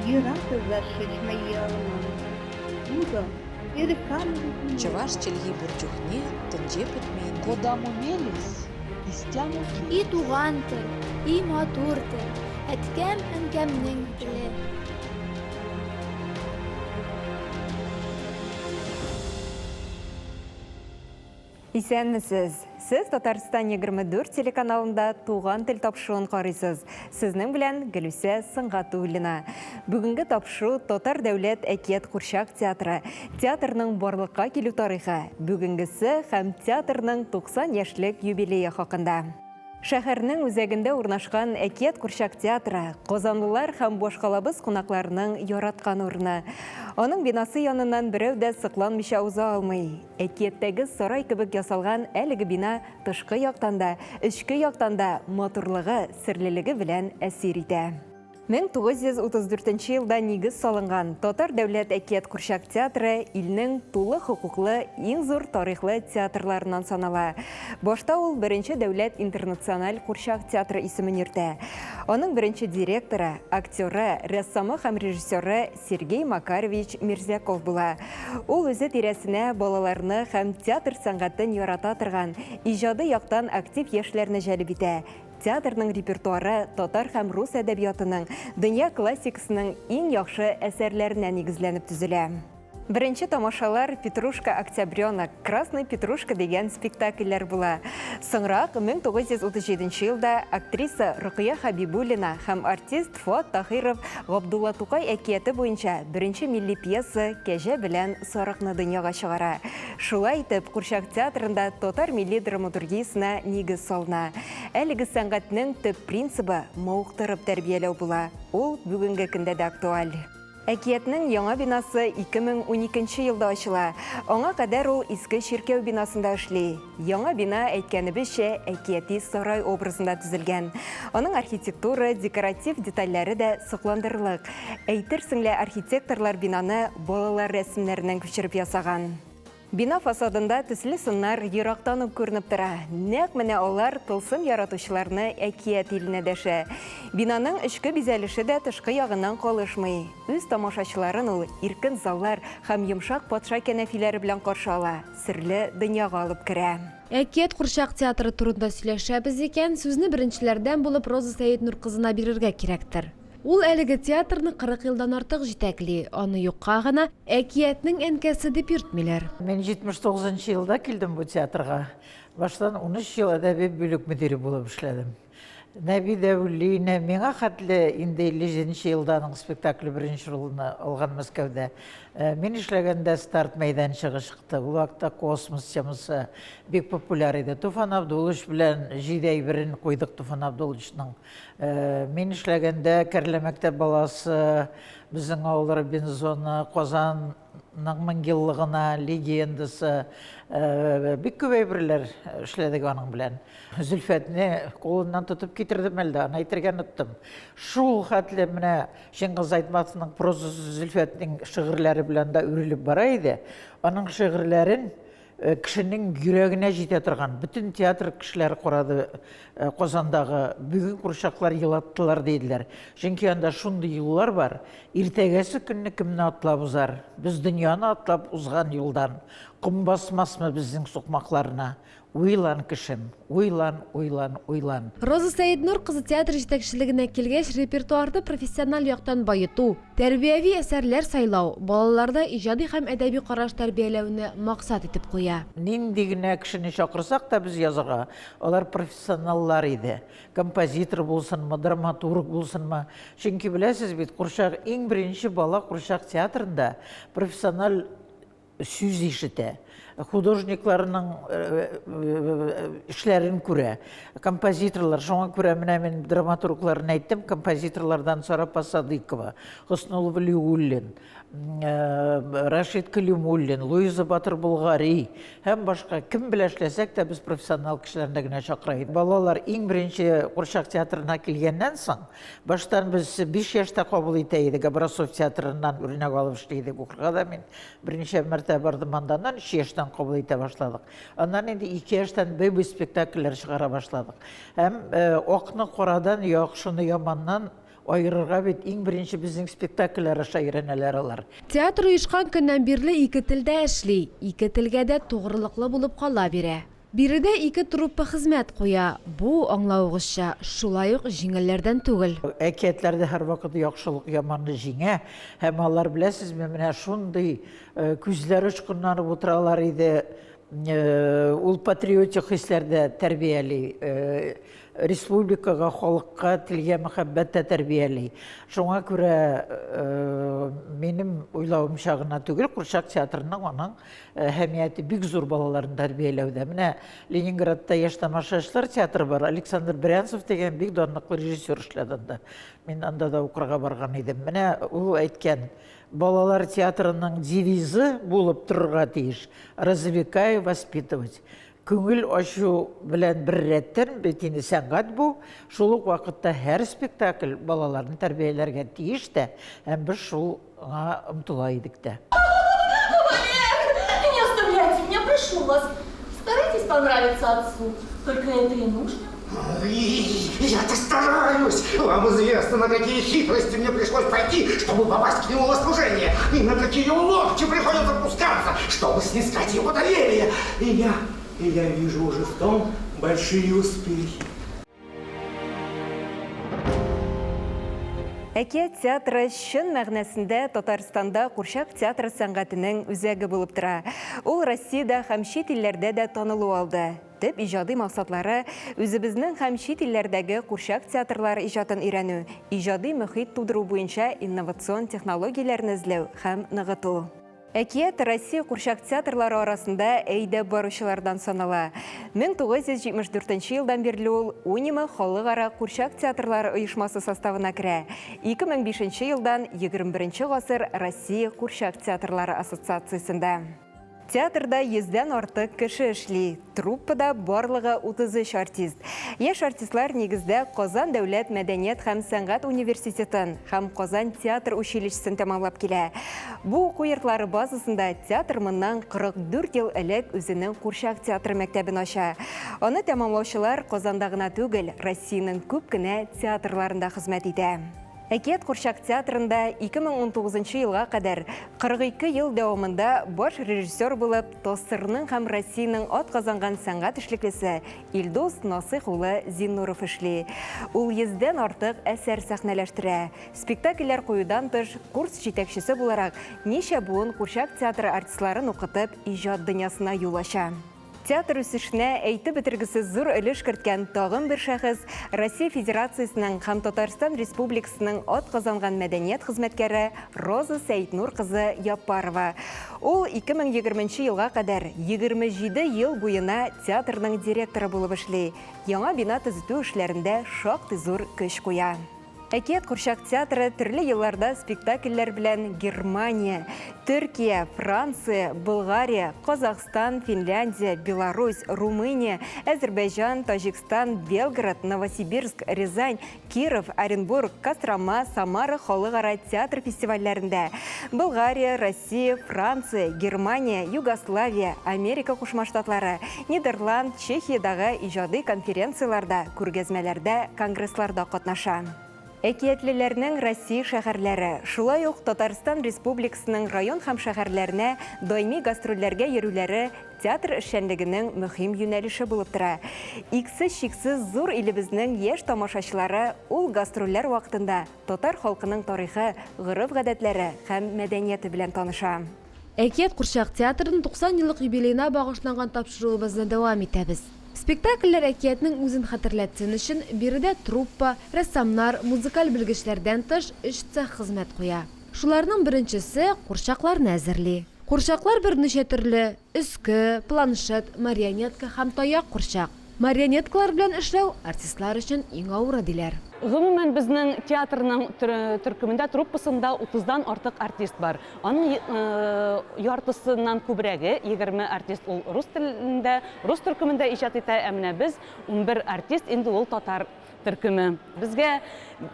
Юратӑ шыҫма. Утӑ, Чӑваш чӗлхи пур чухне тӗнче пӗтмен. Кодамо мелесь, истямо И туган тел, и матур тел, әткәм-әнкәмнең теле. Исәнмесез! Сез Татарстан 24 телеканалында Туган тел тапшыруын карыйсыз. Сезнең белән Гөлүсә Сөнгатуллина. Бүгенге тапшыру Татар дәүләт әкият курчак театры, театрның барлыкка килү тарихы, бүгенгесе һәм театрның 90 яшьлек юбилее хакында. Шәһәрнең үзәгендә урнашкан Әкият курчак театры казанлылар һәм башкалабыз кунакларының яраткан урыны. Аның бинасы яныннан берәү дә сокланмыйча уза алмый. Әкияттәге сарай кебек ясалган әлеге бина тышкы яктан да, эчке яктан да матурлыгы, серлелеге белән әсир итә. 1934 елда нигез салынган Татар дәүләт әкият курчак театры илнең тулы хокуклы иң зур тарихлы театрларыннан санала. Башта ул беренче дәүләт интернациональ курчак театры исемен йөртә. Аның беренче директоры, актеры, рәссамы һәм режиссеры Сергей Макарович Мирзяков була. Ул үзе тирәсенә балаларны һәм театр сәнгатен ярата торган, иҗади яктан актив яшьләрне җәлеп итә. Театрның репертуары татар һәм рус әдәбиятының, дөнья классикасының иң яхшы әсәрләренә нигезләнеп төзелә. Беренче тамашалар «Петрушка Октябренок», «Красный Петрушка» дигән спектакльләр була. Соңрак 1937 елда актриса Рокыя Хәбибуллина һәм артист Фуат Таһиров Габдулла Тукай әкияте буенча беренче милли пьеса «Кәҗә белән сарыкны» дөньяга чыгара. Шулай итеп, Курчак театрында татар милли драматургиясенә нигез салына. Әлеге сәнгатьнең төп принцибы мавыктырып тәрбияләү була. Ул бүгенге көндә дә актуаль. Әкиятнең яңа бинасы 2012 елда ачыла. Аңа кадәр ул иске чиркәү бинасында эшли. Яңа бина, әйткәнебезчә, әкияти сарай образында төзелгән. Аның архитектура, декоратив детальләре дә сокландырырлык. Әйтерсең лә архитекторлар бинаны балалар рәсемнәреннән күчереп ясаган. Бина фасадында төсле сыннар ерактан ук күренеп тора. Нәкъ менә алар тылсым яратучыларны әкият иленә дәшә. Бинаның эчке бизәлеше дә тышкы ягыннан калышмый. Үз тамашачыларын ул иркен заллар һәм йомшак патша кәнәфиләре белән каршы ала, серле дөньяга алып керә. Әкият курчак театры турында сөйләшәбез икән, сүзне беренчеләрдән булып Роза Сәетнур кызына бирергә кирәктер. Ул әлеге театрны 40 елдан артык җитәкли. Аны юкка гына әкиятнең әнкәсе дип йөртмиләр. Мин 79 елда килдем бу театрга. Баштан 13 ел әдәби бүлек мөдире булып эшләдем. Нәби Дәүлина миңа хәтле инде 57 елда аның спектакле беренче ролны алган Мәскәүдә. Мин эшләгәндә старт мәйданчыгы чыкты. Ул вакытта космос темасы бик популяр иде. Туфан Абдуллович белән җиде әйберен куйдык Туфан Абдулловичның. Мин эшләгәндә Кәрлә мәктәп баласы, безнең авыл Робинзоны, Казанның меңьеллыгына легендасы, бик күп әйберләр эшләдек аның белән. Зөлфәтне кулыннан тотып китердем әле дә, аны әйтергә оныттым. Шул хәтле менә Чыңгыз Айтматовның прозасы Зөлфәтнең шигырьләре белән дә үрелеп бара иде. Аның шигырьләрен кешенең йөрәгенә җитә торган, бөтен театр кешеләре карады Казандагы, бүген курчаклар елаттылар диделәр. Чөнки анда шундый юллар бар, иртәгәсе көнне кемне атлап узар, без дөньяны атлап узган юлдан, ком басмасмы безнең сукмакларны, уйлан, кешем, уйлан, уйлан, уйлан. Роза Сәетнур кызы театр җитәкчелегенә килгәч, репертуарны профессиональ яктан баету, тәрбияви әсәрләр сайлау, балаларда иҗади һәм әдәби караш тәрбияләүне максат итеп куя. Нинди генә кешене чакырсак та без язарга, алар профессионаллар иде. Композитор булсынмы, драматург булсынмы. Чөнки беләсез бит, курчак иң беренче бала курчак театрында профессиональ сүз ишетә, художникларның эшләрен күрә, композиторлар, шуңа күрә менә мин драматургларын әйттем, композиторлардан Сара Садыкова, Хөснулла Вәлиуллин, Рашид Калимуллин, Луиза Батыр-Болгари һәм башка кем белән эшләсәк тә без профессионал кешеләрне генә чакыра идек. Балалар иң беренче курчак театрына килгәннән соң, баштан без 5 яшьтә кабул итә идек, Образцов театрыннан үрнәк алып эшли идек. Укырга да мин берничә мәртәбә бардым анда, аннан 3 яшьтән кабул итә башладык. Аннан инде 2 яшьтән бэби спектакльләр чыгара башладык. Һәм акны карадан, яхшыны яманнан Аерырга бит иң беренче безнең спектакльләр аша өйрәнәләр алар. Театр оешкан көннән бирле ике телдә эшли, ике телгә дә тугрылыклы булып кала бирә. Биредә ике труппа хезмәт куя. Бу, аңлавыгызча, шулай ук җиңелләрдән түгел. Әкиятләрдә һәрвакыт яхшылык яманны җиңә. Һәм алар, беләсезме, менә шундый күзләре очкынланып утыралар иде. Ул патриотик хисләр дә тәрбияли, республикага, халыкка, телгә мәхәббәт тә тәрбияли. Шуңа күрә, минем уйлавымча гына түгел, курчак театрының аның әһәмияте бик зур балаларны тәрбияләүдә. Менә Ленинградта яшь тамашачылар театры бар. Александр Брянцев дигән бик данлыклы режиссер эшләде анда. Мин анда да укырга барган идем. Менә ул әйткән, балалар театрының девизы булып торырга тиеш, развлекай, воспитывать. Күңел ачу белән беррәттән бит инде сәнгать бу, шул ук вакытта һәр спектакль балаларны тәрбияләргә тиеш тә, һәм без шуңа омтыла идек тә. Валер, не оставляйте меня, прошу вас. Старайтесь понравиться отцу, только это и нужно. Я-то стараюсь. Вам известно, на какие хитрости мне пришлось пойти, чтобы попасть к нему во служение, и на какие уловки приходится пускаться, чтобы снискать его доверие. И я, и я вижу уже в том большие успехи. Әкият театры чын мәгънәсендә Татарстанда курчак театры сәнгатенең үзәге булып тора. Ул Россиядә һәм чит илләрдә дә танылу алды. Төп иҗади максатлары үзебезнең һәм чит илләрдәге курчак театрлары иҗатын өйрәнү, иҗади мөхит тудыру буенча инновацион технологияләрне эзләү һәм ныгыту. Әкият Россия курчак театрлары арасында әйдәп баручылардан санала. 1974 елдан бирле ул Унима халыкара курчак театрлары оешмасы составына керә. 2005 елдан 21 гасыр Россия курчак театрлары ассоциациясендә. Театрда йөздән артык кеше эшли. Труппада барлыгы 33 артист. Яшь артистлар нигездә Казан дәүләт мәдәният һәм сәнгать университетын һәм Казан театр училищесын тәмамлап килә. Бу уку йортлары базасында театр моннан 44 ел элек үзенең курчак театры мәктәбен ача. Аны тәмамлаучылар Казанда гына түгел, Россиянең күп кенә театрларында хезмәт итә. Әкият курчак театрында 2019 елга кадәр 42 ел дәвамында баш режиссер булып ТОССРның һәм Россиянең атказанган сәнгать эшлеклесе Илдус Насыйх улы Зиннуров эшли. Ул йөздән артык әсәр сәхнәләштерә. Спектакльләр куюдан тыш, курс җитәкчесе буларак ничә буын курчак театры артистларын укытып, иҗат дөньясына юл ача. Театр үсешенә әйтеп бетергесез зур өлеш керткән тагын бер шәхес Россия Федерациясенең һәм Татарстан Республикасының атказанган мәдәният хезмәткәре Роза Сәйтнур кызы Яппарова. Ул 2020 елга кадәр 27 ел буена театрның директоры булып эшли. Яңа бина төзетү эшләрендә шактый зур көч куя. Әкият курчак театры төрле елларда спектакльләр белән Германия, Төркия, Франция, Болгария, Казахстан, Финляндия, Беларусь, Румыния, Әзербайҗан, Таҗикстан, Белгород, Новосибирск, Рязань, Киров, Оренбург, Кострома, Самара халыкара театр фестивальләрендә, Болгария, Россия, Франция, Германия, Югославия, Америка Кушма Штатлары, Нидерланд, Чехиядагы иҗади конференцияләрдә, күргәзмәләрдә, конгрессларда катнаша. Әкиятлеләрнең Россия шәһәрләре, шулай ук Татарстан Республикасының район һәм шәһәрләренә даими гастрольләргә йөрүләре театр эшчәнлегенең мөһим юнәлеше булып тора. Иксез-чиксез зур илебезнең яшь тамашачылары ул гастрольләр вакытында татар халкының тарихы, гореф-гадәтләре һәм мәдәнияте белән таныша. Әкият курчак театрының 90 еллык юбилеена багышланган тапшыруыбызны дәвам итәбез. Спектакльләр әкиятнең үзен хәтерләтсен өчен биредә труппа, рәссамнар, музыкаль белгечләрдән тыш өч цех хезмәт куя. Шуларның беренчесе курчакларны әзерли. Курчаклар берничә төрле: өске, планшет, марионетка һәм таяк курчак. Марионеткалар белән эшләү артистлар өчен иң авыры диләр. Гомумән, безнең театрның төркемендә, труппасында 30-дан артык артист бар. Аның яртысыннан күбрәге, 20 артист ул рус телендә, рус төркемендә иҗат итә, ә менә без 11 артист инде ул татар төркеме. Безгә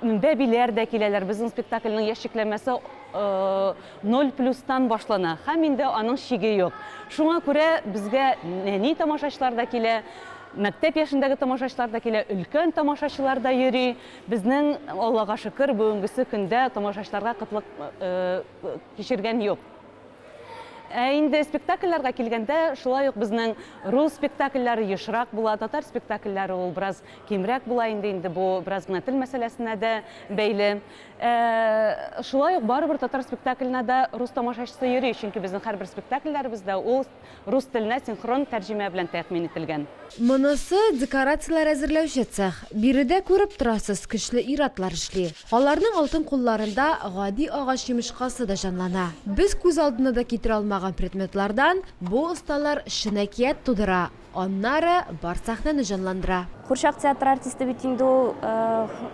бәбиләр дә киләләр. Безнең спектакльнең яшь чикләмәсе 0 плюстан башлана һәм инде аның чиге юк. Шуңа күрә безгә нәни тамашачылар да килә. Мәктәп яшендәге тамашачылар да килә, өлкән тамашачылар да йөри. Безнең, Аллага шөкер, бүгенгесе көндә тамашачыларга кытлык кичергән юк. Ә инде спектакльләргә килгәндә, шулай ук безнең рус спектакльләре ешрак була, татар спектакльләре ул бераз кимрәк була инде, инде бу бераз гына тел мәсьәләсенә дә бәйле. Шулай ук барыбер татар спектакленә дә рус тамашачысы йөри, чөнки безнең һәрбер спектакльләребездә ул рус теленә синхрон тәрҗемә белән тәэмин ителгән. Монысы декорацияләр әзерләүче цех. Биредә күреп торасыз, көчле ир-атлар эшли. Аларның алтын кулларында гади агач йомычкасы да җанлана. Без күз алдына да китерә алмаган предметлардан бу осталар чын әкият тудыра, аннары бар сәхнәне җанландыра. Курчак театры артисты бит инде ул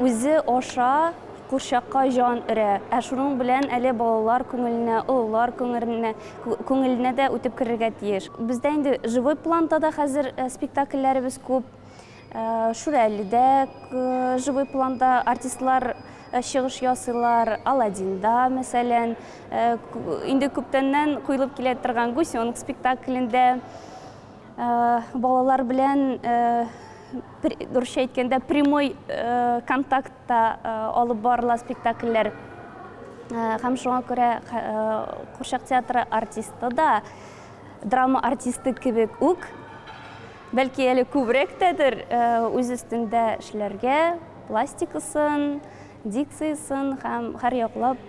үзе аша курчакка җан өрә. Ә шуның белән әле балалар күңеленә, олылар күңеленә, күңеленә дә үтеп керергә тиеш. Бездә инде живой планда да хәзер спектакльләребез күп. Шүрәледә живой планда артистлар чыгыш ясыйлар, Аладдинда, мәсәлән, инде күптәннән куелып килә торган Гусенок спектаклендә балалар белән, русча әйткәндә, прямой контактта алып барыла спектакльләр. Һәм шуңа күрә курчак театры артисты да драма артисты кебек үк, бәлки әле күбрәк тәдер, үз өстендә эшләргә, пластикасын, дикциясын һәм һәр яклап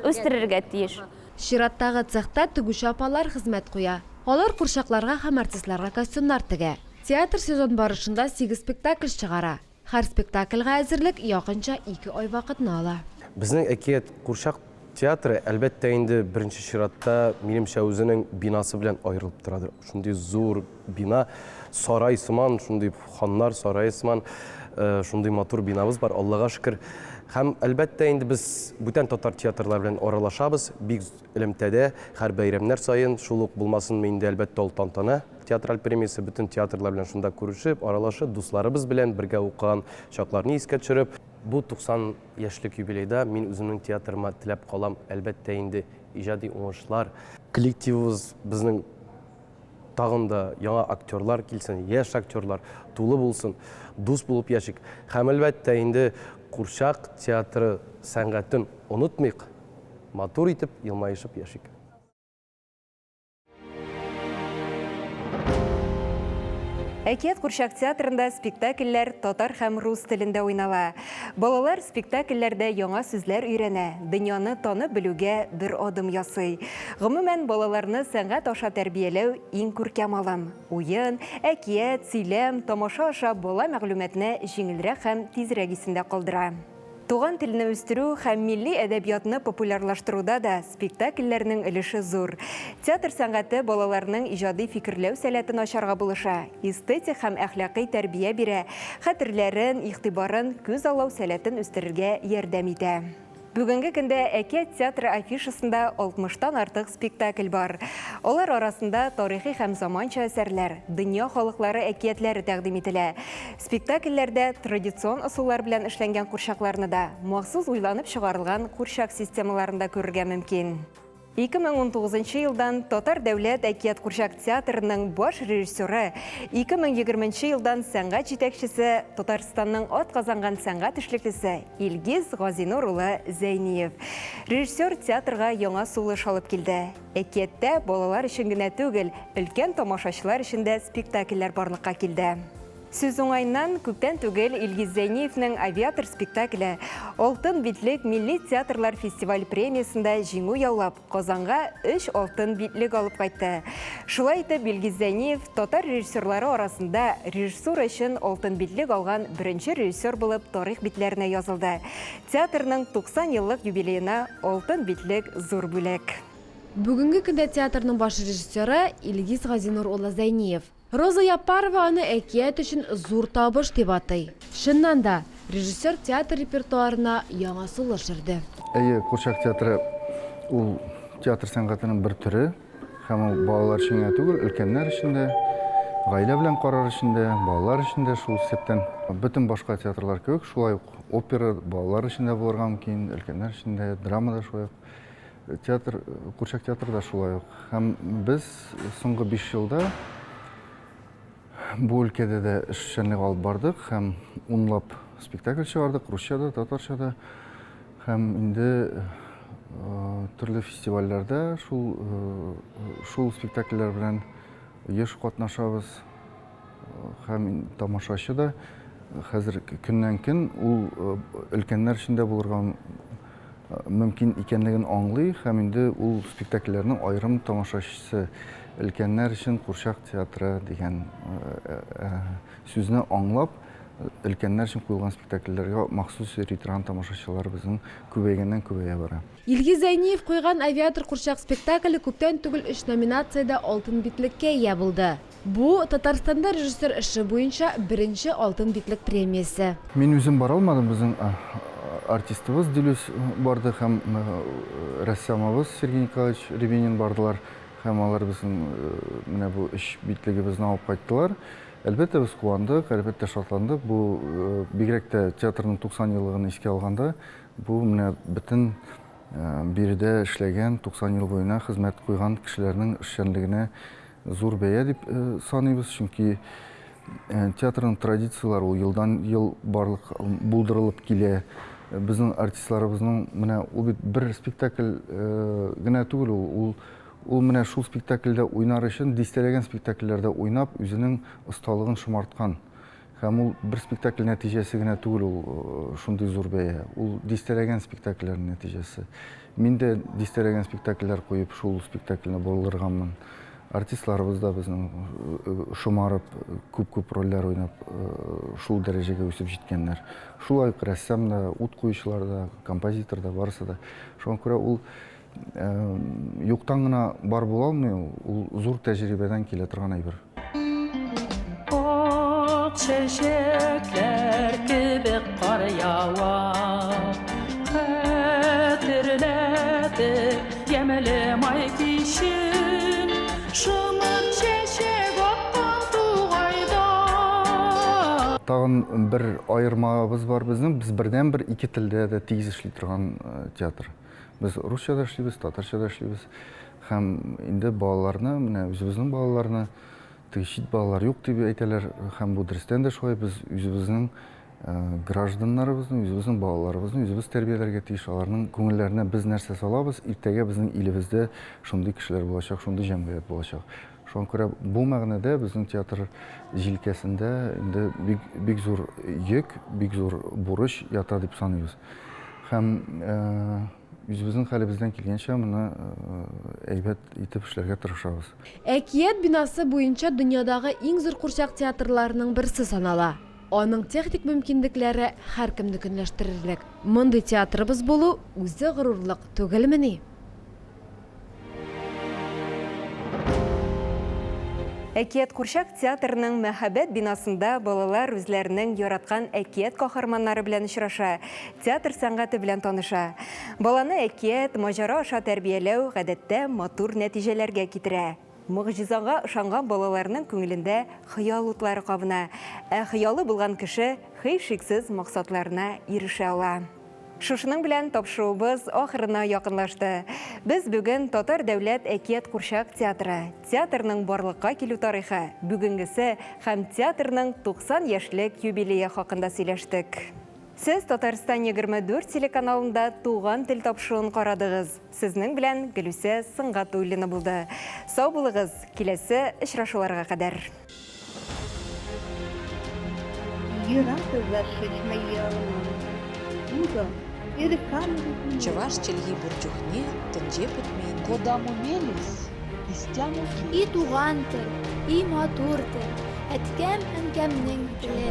үстерергә тиеш. Чираттагы цехта тегүче апалар хезмәт куя. Алар курчакларга һәм артистларга костюмнар тегә. Театр сезон барышында 8 спектакль чыгара. Һәр спектакльгә әзерлек якынча 2 ай вакытны ала. Безнең әкият курчак театры, әлбәттә инде, беренче чиратта, минемчә, үзенең бинасы белән аерылып торадыр. Шундый зур бина, сарай сыман, шундый ханнар сарае сыман, шундый матур бинабыз бар, Аллага шөкер. Һәм әлбәттә инде без бүтән татар театрлары белән аралашабыз, бик элемтәдә, һәр бәйрәмнәр саен, шул ук булмасынмы инде, әлбәттә, ул тантана театраль премиясе, бөтен театрлар белән шунда күрешеп, аралашып, дусларыбыз белән бергә укыган чакларны искә төшереп, бу 90 яшьлек юбилейда мин үземнең театрыма теләп калам, әлбәттә инде, иҗади уңышлар. Коллективыбыз безнең тагын да яңа актерлар килсен, яшь актерлар тулы булсын, дус булып яшик. Һәм әлбәттә инде курчак театры сәнгатен онытмыйк, матур итеп елмаешып яшик. Әкият курчак театрында спектакльләр татар һәм рус телендә уйнала. Балалар спектакльләрдә яңа сүзләр өйрәнә, дөньяны танып белүгә бер адым ясый. Гомумән, балаларны сәнгать аша тәрбияләү иң күркәм алым. Уен, әкият, сөйләм, тамаша аша бала мәгълүматны җиңелрәк һәм тизрәк исендә калдыра. Туган телне үстерү һәм милли әдәбиятны популярлаштыруда да спектакльләрнең өлеше зур. Театр сәнгате балаларның иҗади фикерләү сәләтен ачарга булыша, эстетик һәм әхлакый тәрбия бирә, хәтерләрен, игътибарын, күз аллау сәләтен үстерергә ярдәм итә. Бүгенге көндә Әкият театры афишасында 60-тан артык спектакль бар. Алар арасында тарихи һәм заманча әсәрләр, дөнья халыклары әкиятләре тәкъдим ителә. Спектакльләрдә традицион ысуллар белән эшләнгән курчакларны да, махсус уйланып чыгарылган курчак системаларын да күрергә мөмкин. 2019 елдан Татар дәүләт әкият курчак театрының баш режиссеры, 2020 елдан сәнгать җитәкчесе, Татарстанның атказанган сәнгать эшлеклесе Илгиз Газинур улы Зәйниев. Режиссер театрга яңа сулыш алып килде. Әкияттә балалар өчен генә түгел, өлкән тамашачылар өчен дә спектакльләр барлыкка килде. Сүз уңайыннан, күптән түгел Илгиз Зәйниевнең «Авиатор» спектакле «Алтын битлек» милли театрлар фестиваль премиясендә җиңү яулап, Казанга 3 алтын битлек алып кайтты. Шулай итеп, Илгиз Зәйниев татар режиссерлары арасында режиссура өчен алтын битлек алган беренче режиссер булып тарих битләренә язылды. Театрның 90 еллык юбилеена алтын битлек зур бүләк. Бүгенге көндә театрның баш режиссеры Илгиз Газинур улы Зәйниев. Роза Яппарова аны әкият өчен зур табыш дип атый. Чыннан да, режиссер театр репертуарына яңа сулыш өрде. Әйе, курчак театры ул театр сәнгатенең бер төре. Һәм ул балалар өчен генә түгел, өлкәннәр өчен дә, гаилә белән карар өчен дә, балалар өчен дә, шул исәптән бөтен башка театрлар кебек, шулай ук опера балалар өчен дә булырга мөмкин, өлкәннәр өчен дә, драма да шулай ук. Театр, курчак театры да шулай ук. Һәм без соңгы 5 елда бу өлкәдә дә эшчәнлек алып бардык һәм унлап спектакль чыгардык, русча да, татарча да. Һәм инде төрле фестивальләрдә шул шул спектакльләр белән еш катнашабыз. Һәм тамашачы да хәзер көннән-көн ул өлкәннәр өчен дә булырга мөмкин икәнлеген аңлый һәм инде ул спектакльләрнең аерым тамашачысы өлкәннәр өчен курчак театры дигән сүзне аңлап, өлкәннәр өчен куелган спектакльләргә махсус йөри торган тамашачылар безнең күбәйгәннән күбәя бара. Илгиз Зәйниев куйган Авиатор курчак спектакле күптән түгел өч номинациядә Алтын битлеккә ия булды. Бу, Татарстанда режиссер эше буенча беренче Алтын битлек премиясе. Мин үзем бара алмадым, безнең артистыбыз Дилүс барды һәм рәссамыбыз Сергей Николаевич Рябинин бардылар һәм алар безнең менә бу өч битлегебезне алып кайттылар. Әлбәттә, без куандык, әлбәттә, шатландык. Бу бигрәк тә театрның 90 еллыгын искә алганда, бу менә бөтен биредә эшләгән, 90 ел буена хезмәт куйган кешеләрнең эшчәнлегенә зур бәя дип саныйбыз, чөнки театрның традицияләре ул елдан ел барлык булдырылып килә. Безнең артистларыбызның менә ул бит бер спектакль генә түгел ул, ул ул менә шул спектакльдә уйнар өчен дистәләгән спектакльләрдә уйнап, үзенең осталыгын шомарткан. Һәм ул бер спектакль нәтиҗәсе генә түгел ул шундый зур бәя. Ул дистәләгән спектакльләрнең нәтиҗәсе. Мин дә дистәләгән спектакльләр куеп, шул спектакльне булдырганмын. Артистларыбыз да безнең шомарып, күп-күп рольләр уйнап, шул дәрәҗәгә үсеп җиткәннәр. Шулай ук рәссам да, ут куючылар да, композитор да, барысы да. Шуңа күрә ул юктан гына бар була алмый ул, ул зур тәҗрибәдән килә торган әйбер. Ак чәчәкләр кебек кар ява, Хәтерләтеп ямьле май кичен, Шомырт чәчәк аткан тугайда. Тагын бер аермабыз бар безнең, без бердәнбер ике телдә дә тигез эшли торган театр. Без русча да эшлибез, татарча да эшлибез. Һәм инде балаларны, менә үзебезнең балаларны, теге чит балалар юк дип әйтәләр, һәм бу дөрестән дә шулай, без үзебезнең гражданнарыбызны, үзебезнең балаларыбызны үзебез тәрбияләргә тиеш, аларның күңелләренә без нәрсә салабыз, иртәгә безнең илебездә шундый кешеләр булачак, шундый җәмгыять булачак. Шуңа күрә бу мәгънәдә безнең театр җилкәсендә инде бик, бик зур йөк, бик зур бурыч ята дип саныйбыз. Һәм үзебезнең хәлебездән килгәнчә моны әйбәт итеп эшләргә тырышабыз. Әкият бинасы буенча дөньядагы иң зур курчак театрларының берсе санала. Аның техник мөмкинлекләре һәркемне көнләштерерлек. Мондый театрыбыз булу үзе горурлык түгелмени? Әкият курчак театрының мәһабәт бинасында балалар үзләренең яраткан әкият каһарманнары белән очраша, театр сәнгате белән таныша. Баланы әкият, маҗара аша тәрбияләү гадәттә матур нәтиҗәләргә китерә. Могҗизага ышанган балаларның күңелендә хыял утлары кабына, ә хыялы булган кеше һичшиксез максатларына ирешә ала. Шушының белән тапшыруыбыз ахырына якынлашты. Без бүген Татар дәүләт әкият курчак театры, театрның барлыкка килү тарихы, бүгенгесе һәм театрның 90 яшьлек юбилее хакында сөйләштек. Сез Татарстан 24 телеканалында Туган тел тапшыруын карадыгыз. Сезнең белән Гөлүсә Сөнгатуллина булды. Сау булыгыз, киләсе очрашуларга кадәр. Чӑваш чӗлхи пур чухне тӗнче пӗтмен. Кодамо мелесь, истямо И туган тел, и матур тел, әткәм-әнкәмнең теле.